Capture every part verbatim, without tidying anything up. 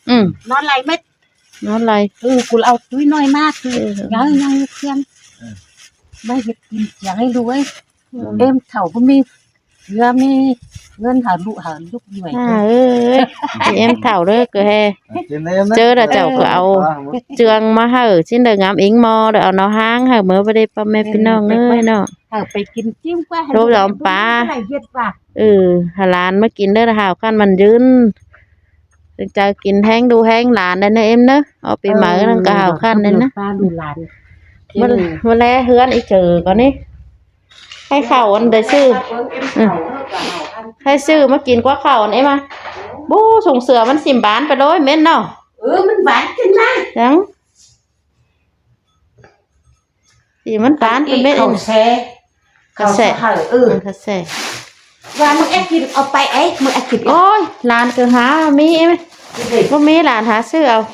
Ừ. Nón lai mết. Nón lai. Ừ, cô lau túi nói mát. Ừ. Nhớ nhớ khiêm. Bây giờ tìm tiếng ấy đuổi. Ừ. Em thảo của mình. Hứa mi ngân hả lụ hả lúc đuổi. À, ừ, ừ. Thì em thảo đó cứ hè. Chớ là cháu cứ au. Trường mà hở xin đợi ngắm ính mò đợi au nó hang hở mới vào đây pa mẹ phi nong ơi nó. Hở phải kín chim quá. Lốp lóm pá. Này giết vào. Ừ, hả lan mới kín đó là hảo khăn mặn dứn. Đừng cháu kín heng đu heng lan đấy nè em nớ. Ở pi máu nó có hảo khăn đấy nè. Pá đu lan. Mà, mà lẽ hứa ăn ít chữ có nè. Hai khẩu ăn đấy sư. Ừ. Hai sư mà kín quá khẩu ăn em à. Bố sùng sửa mắn xìm bán phải đôi mến nó. Ừ, mắn bán trên lá. Đắng. Thì mắn bán phải mến khẩu xe. Khẩu xe. Khẩu xe. Ừ. Khẩu xe. Và mưng ép kín ởpai ấy, mưng ép kín. Ôi, lan cứ hả, mi em. Cái gì? Có mi lan hả sư ao.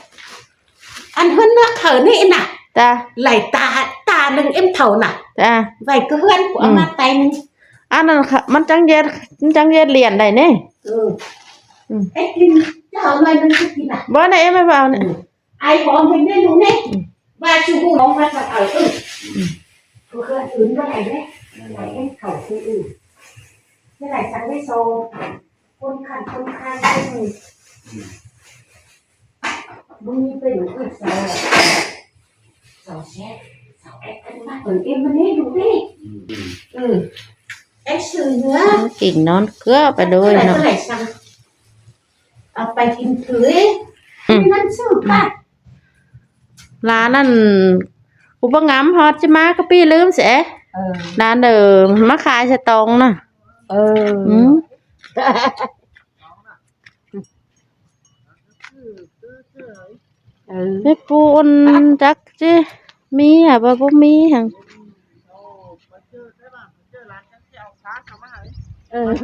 Ăn hơn nó thở nị nà. Ta. Lại ta, ta nưng em thầu nà. Ta. Vậy cứ hơn của mà tay nưng. Ăn nó kha-, mắn chẳng giết, mắn chẳng giết liền đây nè. Ừ. Ừ. Ê, kín, cho nó nưng cứ kín nà. Bố này em mới vào nè. Ừ. Ai có mình nên đúng nè. Ừ. Và chú hù nó mà thở thở, ừ. Ừ. Cứ cứ ướn cái này đấy. Cái này em thầu thì, ừ. Cái này sang cái sâu. Con khăn, con khăn, con khăn. Bưng đi về đúng rồi, sao? Sao sẽ, sao em ăn mắc rồi em mới đủ đi. Ừ. Em xử nữa. Kính nón cướp à đôi nó. Cái này sao? Ở bài kính thử ấy. Ừ. Em ăn xử cả. Lan ăn, cô bác ngắm hót chứ má có pi lưm sẽ. Ừ. Lan đờ má khai sẽ tông nè. Ừ. Ừ. Ừ. Mẹ pú ăn chắc chứ. Mi hả, bà bố mi hả? Ừ.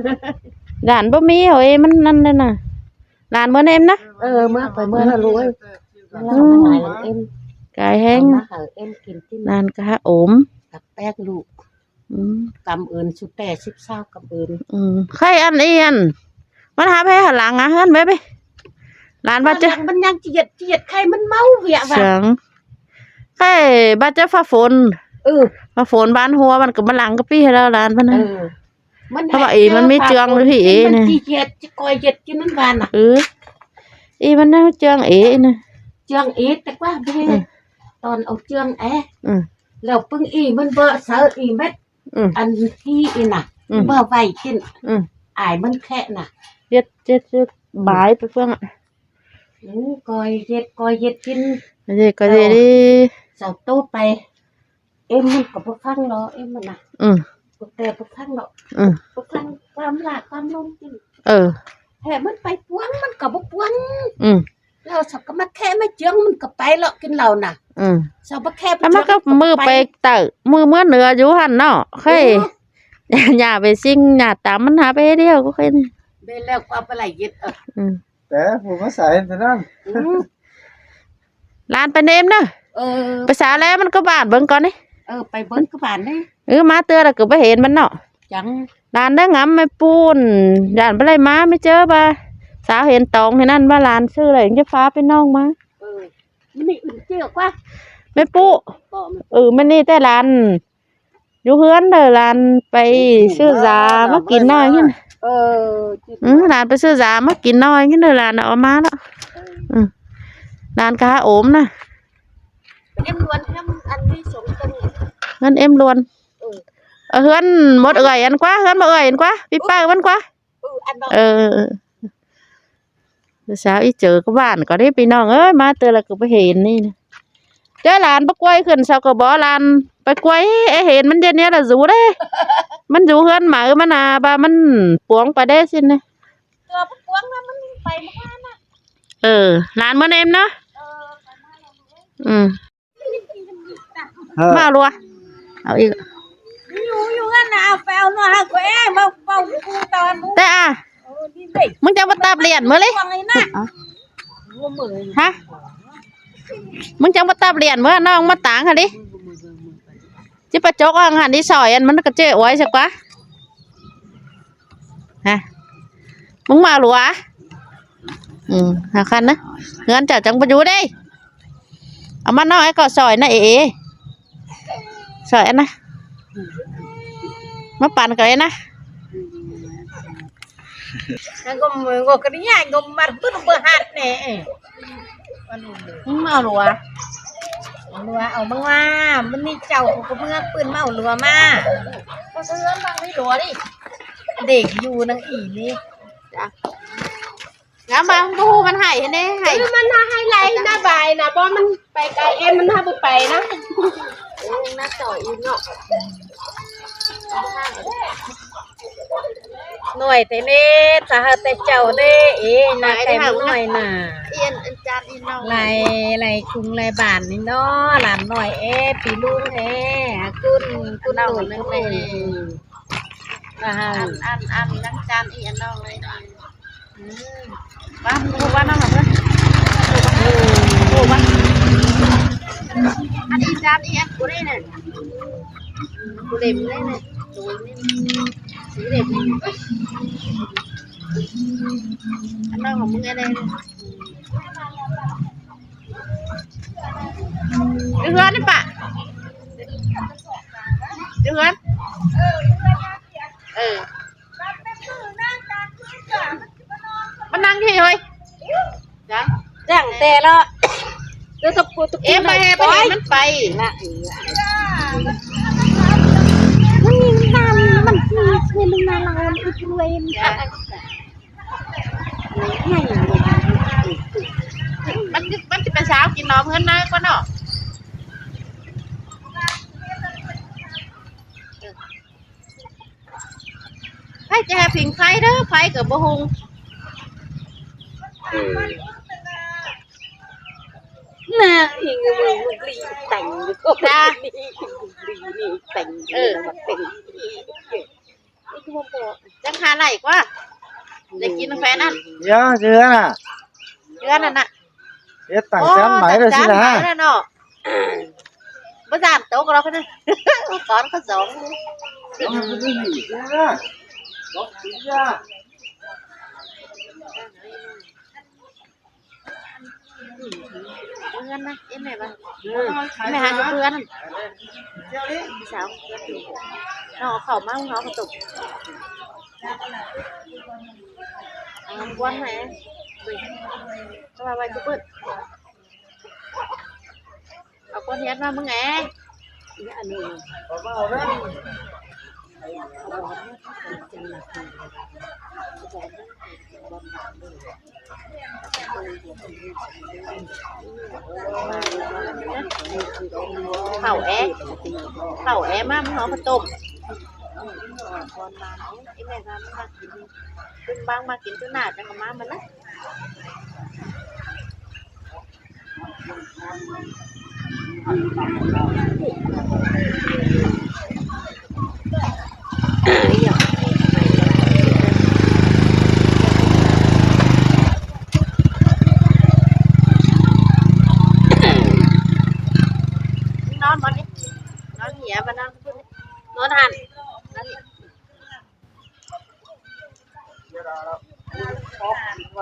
Đàn bố mi hả, em ăn ăn đây nè. Đàn bố em nè. Ờ, má phải mưa là lũ ơi. Nó làm cái này là em. Cái hang. Má hả, em kín tin. Đàn cá ốm. Cặp pét lũ. Ừ. Cảm ơn, su tè sip sao cảm ơn. Ừ. Khay ăn yên. Mắn hả, phải hả lăng à, hơn bé bé. Đàn bát chứ. Mắn nhang chi giật, chi giật khay mắn máu vậy à. Sướng. Khay bát chứ pha phôn. Ừ. Pha phôn bán hoa, mắn cứ mắn lăng cái pi hả đàn bát nè. Ừ. Mắn hả, ý mắn mi pha trương phôn, hỉ ý mắn nè. Chi giật, chi coi giật, chi mắn bàn à. Ừ. Ý mắn nè, trương ý nè. Trương ý, tê quá, bê. Ừ. Toàn ông trương é. Ừ. Lộc pưng ý mắn bơ, sớ ý mét. Ừ. Ăn thi ị nà. Ừ. Bơ vay kín. Ừ. Ai mắn khẽ nà. Giết, giết, giết. Ừ. Bái tôi phương ạ. Ừ, coi giết, coi giết kín. Giết, coi giết đi. Sao tốt bay. Em mắn có bơ phăng lo, em mắn nà. Ừ. Có tè bơ phăng lo. Ừ. Bơ phăng, quam lạ, quam lông kín. Ừ. Hè mắn bay puang, mắn có bơ puang. Ừ. Lỏ sao có mắc khe mắc chướng mắn có pay lỏ kín lỏ nà. Ừ. Sao mắc khe ăn mắc có mưa pay tở, mưa mưa nửa dú hẳn nó. Khơi. Ừ. Nhà vệ sinh, nhà tắm mắn hả bé điêu có khơi nè. Bé leo qua bà lại giết. Ừ. Té, mưa mắc xả hết thế đó. Ừ. Lan pay nêm nè. Ừ. Pay xá lé mắn có bản bớng con nè. Ừ, pay bớng có bản nè. Ừ, má tưa là cứ pay hên mắn nó. Chẳng. Đàn đấy ngắm mẹ pun, đàn bá lây má mẹ chớ ba. Sao hiện tông thì năn ba làn sư lệnh chứ phá bên nông má. Ừ. Mẹ nị ửng chịu quá. Mẹ pụ. Bỏ mẹ. Ừ, mẹ nị tê làn. Dú hướn đời làn pay sư già mắc kín nói chứ. Ừ, làn pay sư già mắc kín nói chứ đời làn nó má đó. Ừ. Làn cá ốm nè. Em luôn, em ăn đi sống cân. Ngân em luôn. Ừ. Ờ, hướn một ơi ăn quá, hướn một ơi ăn quá. Bị bao ăn quá. Ừ, ăn đó. Ờ. Sao ít chữ có bạn có đấy, pi nong ơi, má tưa là cứ pay hên nè. Chớ làn bác quay khuyên sao có bó làn. Bác quay, ê hên mắn dân nhé là dú đấy. Mắn dú hướn máu mắn à, ba mắn puống pay đấy xin nè. Tưa bác puống là mắn pay mắn ăn à. Ờ, làn mắn em nè. Ờ, pay mắn ăn. Ừ. Hơ. Mau lua. Au ị. Té à. Mưng chắng bát táp liền mưa lí. Hả? Mưng chắng bát táp liền mưa, nong mă táng hả lí. Chứ pă chốc ăn hẳn đi sỏi ăn mắn có chê uối sặc quá. Hả? Mưng mau lua. Ừ, hả khăn á. Ngăn chả chẳng bao nhiêu đây. Ăn mắn nó ấy có sỏi nó ế ế. Sỏi ăn á. Má pan cái ấy nè. Gom gom cái nhà gom mar bứt bơ hạt nè. Mau lúa. Lúa ở măng hoa, mình đi chầu của mưa quên mau lúa mà. Con cứ ăn bằng đi lúa đi. Để dù năng ỉ đi. Dạ. Ngắm mà không thu, มันหายให้แน่ หาย เออ มันหาให้ไหลหน้าบายนะ บ่มันไปไกล เอ็มมันหาบ่ไปนะ เออ หน้าต่ออีกเนาะ หน่อยแต่เน่ จะหาแต่เจ้าเด้ เอ๊ะ หน้าไก่มันหน่อยน่ะ เอียนอาจารย์อีน้อง ไหล ไหลคุงไหลบานนี่เนาะ หลานหน่อยเอ๊ะ ปีลุงเอ๊ะ คุณ คุณหน่อย คุณหน่อย อ่า อัน อัน อัน อาจารย์อีน้องเลยเนาะ อืม บ้าน บ้านนั่นเหรอเพื่อน โอ้ บ้าน อันนี้จานนี้อันกูได้เนี่ย กูเล่มได้เนี่ย ตัวนี้ สีเล่มนี่ อันนั้นของมึงอะไรเนี่ย อยู่เฮือนนี่ปะ อยู่เฮือน เออ มานั่งที่เฮ้ย จัง จังแต่ละ เดี๋ยวตะปูตะปู เอ๊ะ ไป หน่อย ไป ไป มันไป นะ มันมีน้ำ มันมี มันมีน้ำ มันอีกด้วย จ้ะ มัน มันจะเป็นเช้ากินนอนเพื่อนน้อยกว่าเนาะ ไฟจะแฮบผิงไฟเด้อ ไฟกับบ่หุง เออ น่า อีกมือลูกลีแต่งอยู่ก็ จ้า ลูกลีนี่แต่งอยู่ เออ มาแต่ง อีกบ่พอ จังหาไหลกว่า อยากกินกาแฟนั่น เดี๋ยวเชื่อน่ะ เชื่อนั่นน่ะ เฮ็ดต่างจานไหมเด้อสินะ โอ้ ต่างจานไหมแล้วเนาะ บ่สามโต๊ะก็แล้วนะ สอนเขาสอง เอาไปดูหน่อยสินะ ลองกินยา เพื่อนนะ เอ็นไหนวะ เออ แม่หาอยู่เพื่อนนั่น เดี๋ยวนี้ สาวเพื่อนอยู่ เอาเข้ามา เอาเข้าตุก เอาก้อนไหน เฮ้ย ก็ว่าไว้จะเปิด เอาก้อนเฮ็ดมามึงแหน่ อันนี้ เอามาเอาเลย เข่าแอ เข่าแอมา มึงเอาข้าวต้ม ก่อนมา ไอ้แม่มา มึงมากิน ขึ้นบ้างมากินจุหน้าจังมา มันนะ นอนบ่นี่ นอนเหียบ่ นอน นอนหั้น นอนนี่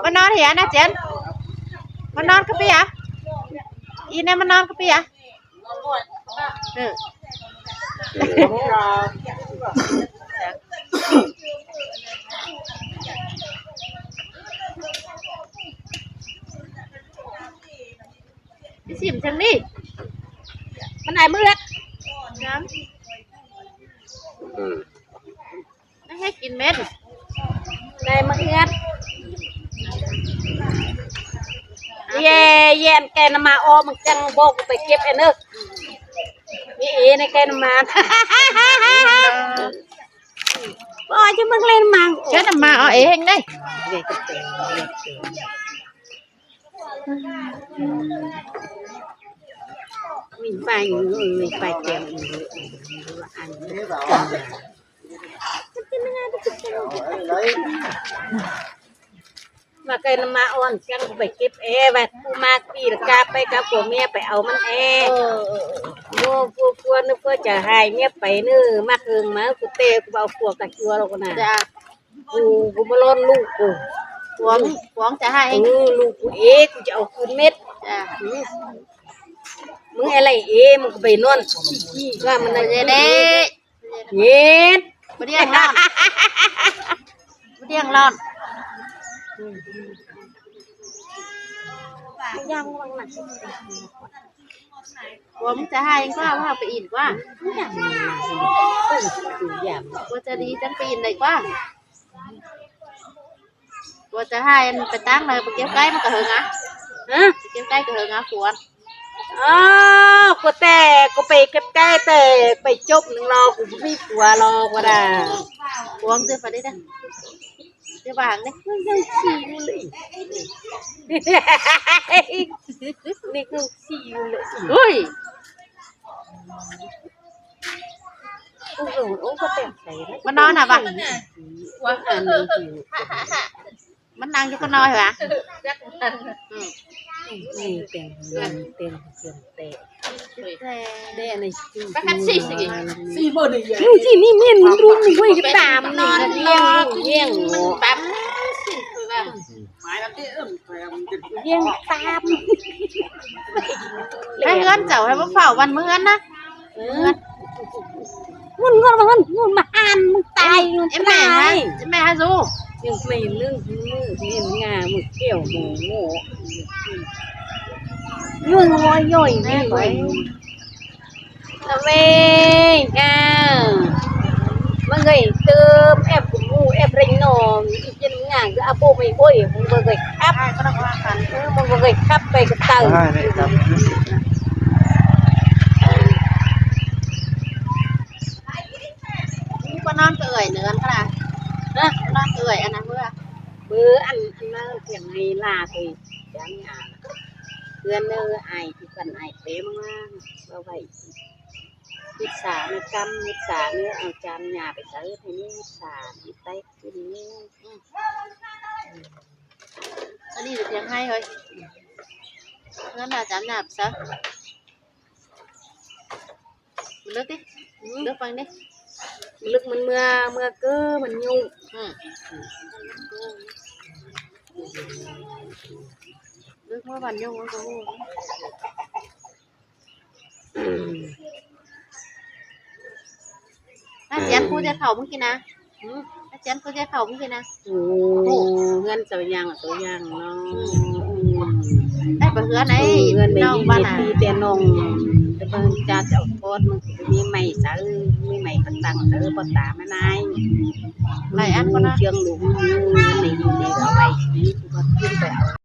มานอนเหียนะเจน มานอนกับพี่อะ อีเนี่ยมานอนกับพี่อะ เออ ไปชิมทางนี้ มันไหนมืด น้ำ อืม ไม่ให้กินเม็ด ได้มาเอื้อน เย่ เย่นแกนำมาอ้อ มันจังบอกไปเก็บไอ้เนอะ นี่เอในแกนำมา บอกจะมึงเล่นมัง แกนำมาเอาเองได้ มีไฟอยู่ มีไฟแจ่มอยู่ อันนี้ มาไกลน้ำมาอ่อนจังไปเก็บแอร์ ว่ากูมาปีละกาไปกับผัวเมียไปเอามันแอร์ เออ เออ เออ โอ้ กูกลัวนึกว่าจะหายเมียไปเนอะ มาเอิงมา กูเตะ กูเอาผัวกับจัวหรอกนะ จ้ะ กู กูมาร้อนลูกกู Cuông, cuông chả hại. Ừ, lũ cu ế, cu chả au cún mết. Chả. Ừ. Mưng ế lay ế, mưng cu báy non. Chả mưng ăn. Dê đê. Mết. Bơ điêng lon. Bơ điêng lon. Cuông chả hại, cuông hại pay in cuông. Cuông chả đi, chắng pay in đảy cuông. Cuông chả hại, ăn pay ꞌtáng đaư, pay kếp cáy ꞌmá cá hơng a? Hả? Pay kếp cáy cá hơng a, cuông. Ơ, cuông té, cuông pay kếp cáy té, pay chốp ꞌnưng lo, cuông ꞌmí pua lo, cuông đa. Cuông ꞌtứ pay đi đa. ꞋTứ ꞌváng đi. ꞌNính ꞌcọ ꞌchí ꞌnưng lơi. ꞌNính ꞌcọ ꞌchí ꞌnưng lơi. Ui. Ôi, ôi, có tem phải đấy. ꞌMắn non hả ꞌva? Ôi, ăn đi. ꞌMắn ăn cho con nói hả? Ừ. Ôi, tem, tem, tem, tem. Đây này, bác cắt xì xì. Xì bơ đi. Ui, xì ꞌnị miên, ꞌmắn rung, ꞌmắn quay cái tạm. Non, non, ꞌmắn bắm, xì, thôi ꞌva. Yên tâm. Hái ꞌhướn chảu, hái báu phảu ꞌvắn ꞌmá ꞌhướn ꞌnớ. Ừ. Ngôn, ngôn, ngôn, ngôn ꞌmá ăn, ꞌmá tai, ngôn ꞌmá tai. Em mẹ hả? Em mẹ hả dú? Nhưng mày lưng, lưng, lưng ngà, một kiểu mổ mổ. Ngôn ngoi nhoi, ngôn ngoi. Ơ, ꞌmá ꞌnhá. ꞌMá ꞌngai tơm ép ꞌcọ ꞌmú ép ꞌrêng ꞌnọ, ꞌchí ꞌchịn ngả ꞌcọ áp bố ꞌmá ꞌhới, ꞌmá ꞌngai khắp. ꞌMá ꞌngai khắp pay ꞌcọ tau. ꞌMá ꞌnón ꞌcọ ới nớ ăn khả. Hả? ꞌMá ꞌnón ꞌcọ ới ăn ăn bơ. Bơ ăn, ăn ꞌmá thiêng ꞌnị la pay. Chăm ngả. ꞌPưa ꞌnớ ai ꞌchí căn ai pé ꞌmá ꞌmá. Bơ ꞌvạy. Mít sa ꞌnớ căm, mít sa ꞌnớ au chăm nhà pay sáư, thế ꞌnớ mít sa, mít tết, thế ꞌnớ. Ăn ꞌnị được tiếng hay thôi. ꞌNgắn là chăm nhà pay sáư. Lước đi. Lước ꞌváng đi. Lước ꞌmắn ꞌmưa, ꞌmưa ꞌcứ ꞌmắn ꞌnhụ. Ừ. Lước ꞌmưa ꞌmắn ꞌnhụ, ꞌmắn ꞌcứ. Hả, chén khu dê khảu ꞌmắn kia nả? Hả? Hả, chén khu dê khảu ꞌmắn kia nả? Ồ, ꞌhướn chảu ꞌnhắng, chảu ꞌnhắng ꞌnớ. Ê, bơ ꞌhướn ꞌnị, ꞌhướn ꞌnị, ꞌnọng ꞌva nả. Ti ꞌtẹ ꞌnọng, ꞌtẹ ꞌmắn chả chảu ꞌcốn, ꞌmắn ꞌmí ꞌmạy sáư, ꞌmí ꞌmạy ꞌcọ tăng sáư, ꞌcọ ta ꞌmá ꞌnai. Lai ăn ꞌcọ nả. Chương lủng, ꞌnị, ꞌnị, ꞌnị, ꞌcọ ꞌvạy, ꞌcọ kin pay au.